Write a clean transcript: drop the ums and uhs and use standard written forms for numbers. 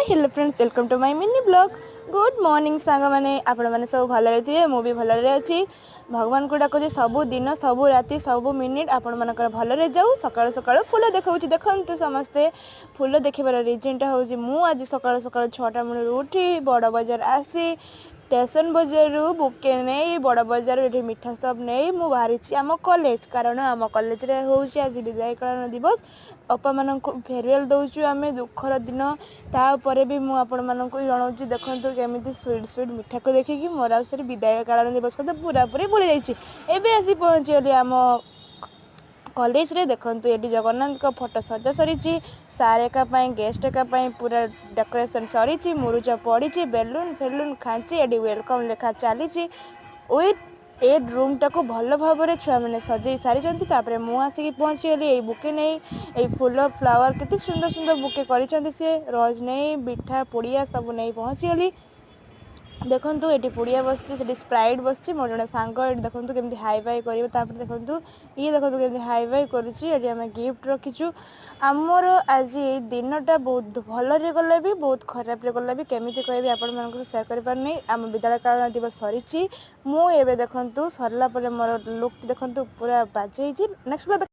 Hello friends, welcome to my mini vlog. Good morning ସାଙ୍ଗମାନେ, ଆପଣମାନେ ସବୁ ଭଲରେ ଥିବେ, ମୁଁ ବି ଭଲରେ ଅଛି। ଭଗବାନଙ୍କୁ ଡାକୁଛି ସବୁ ଦିନ, ସବୁ ରାତି, ସବୁ ମିନିଟ୍ ଆପଣମାନଙ୍କର ଭଲରେ ଯାଉ। ସକାଳୁ ସକାଳୁ ଫୁଲ ଦେଖାଉଛି, ଦେଖନ୍ତୁ ସମସ୍ତେ। ଫୁଲ ଦେଖିବାର ରିଜନଟା ହେଉଛି, ମୁଁ ଆଜି ସକାଳୁ ସକାଳୁ 6ଟା ବେଳରୁ ଉଠି ବଡ଼ ବଜାର ଆସି, ଷ୍ଟେସନ ବଜାରରୁ ବୁକେ ନେଇ, ବଡ଼ ବଜାରରୁ ଏଠି ମିଠା ସପ୍ ନେଇ ମୁଁ ବାହାରିଛି ଆମ କଲେଜ। କାରଣ ଆମ କଲେଜରେ ହେଉଛି ଆଜି ବିଦାୟକାଳୀନ ଦିବସ। ଅପାମାନଙ୍କୁ ଫେରୱେଲ୍ ଦେଉଛୁ ଆମେ। ଦୁଃଖର ଦିନ, ତାପରେ ବି ମୁଁ ଆପଣମାନଙ୍କୁ ଜଣାଉଛି। ଦେଖନ୍ତୁ କେମିତି ସୁଇଟ୍ ସୁଇଟ୍ ମିଠାକୁ ଦେଖିକି ମୋର ଆଉ ସେ ବିଦାୟକାଳୀନ ଦିବସ କଥା ପୁରାପୁରି ଭୁଲି ଯାଇଛି। ଏବେ ଆସି ପହଞ୍ଚିଗଲି ଆମ କଲେଜରେ। ଦେଖନ୍ତୁ, ଏଠି ଜଗନ୍ନାଥଙ୍କ ଫଟୋ ସଜା ସରିଛି। ସାର୍ ଏକା ପାଇଁ, ଗେଷ୍ଟ ଏକା ପାଇଁ ପୁରା ଡେକୋରେସନ୍ ସରିଛି। ମୁରୁଜ ପଡ଼ିଛି, ବେଲୁନ ଫେଲୁନ ଖାଞ୍ଚି ଏଠି welcome ଲେଖା ଚାଲିଛି। ୱିଥ୍ ଏ ରୁମ୍ଟାକୁ ଭଲ ଭାବରେ ଛୁଆମାନେ ସଜେଇ ସାରିଛନ୍ତି। ତାପରେ ମୁଁ ଆସିକି ପହଞ୍ଚିଗଲି ଏଇ ବୁକେ ନେଇ, ଏଇ ଫୁଲ ଫ୍ଲାୱାର, କେତେ ସୁନ୍ଦର ସୁନ୍ଦର ବୁକେ କରିଛନ୍ତି ସିଏ। ରୋଜ୍ ନେଇ, ମିଠା ପୁଡ଼ିଆ ସବୁ ନେଇ ପହଞ୍ଚିଗଲି। ଦେଖନ୍ତୁ, ଏଠି ପୁଡ଼ିଆ ବସିଛି, ସେଠି ସ୍ପ୍ରାଇଟ୍ ବସିଛି। ମୋର ଜଣେ ସାଙ୍ଗ ଏଠି ଦେଖନ୍ତୁ କେମିତି ହାଇ ବାଇ କରିବ। ତାପରେ ଦେଖନ୍ତୁ, ଇଏ ଦେଖନ୍ତୁ କେମିତି ହାଇ ବାଇ କରୁଛି। ଏଠି ଆମେ ଗିଫ୍ଟ ରଖିଛୁ। ଆମର ଆଜି ଏଇ ଦିନଟା ବହୁତ ଭଲରେ ଗଲା ବି, ବହୁତ ଖରାପରେ ଗଲା ବି, କେମିତି କହିବି ଆପଣମାନଙ୍କୁ ସେୟାର କରିପାରୁନି। ଆମ ବିଦାୟକାଳୀନ ଦିବସ ସରିଛି। ମୁଁ ଏବେ ଦେଖନ୍ତୁ, ସରିଲା ପରେ ମୋର ଲୁକ୍ ଦେଖନ୍ତୁ, ପୁରା ବାଜେ ହେଇଛି। ନେକ୍ସଟ।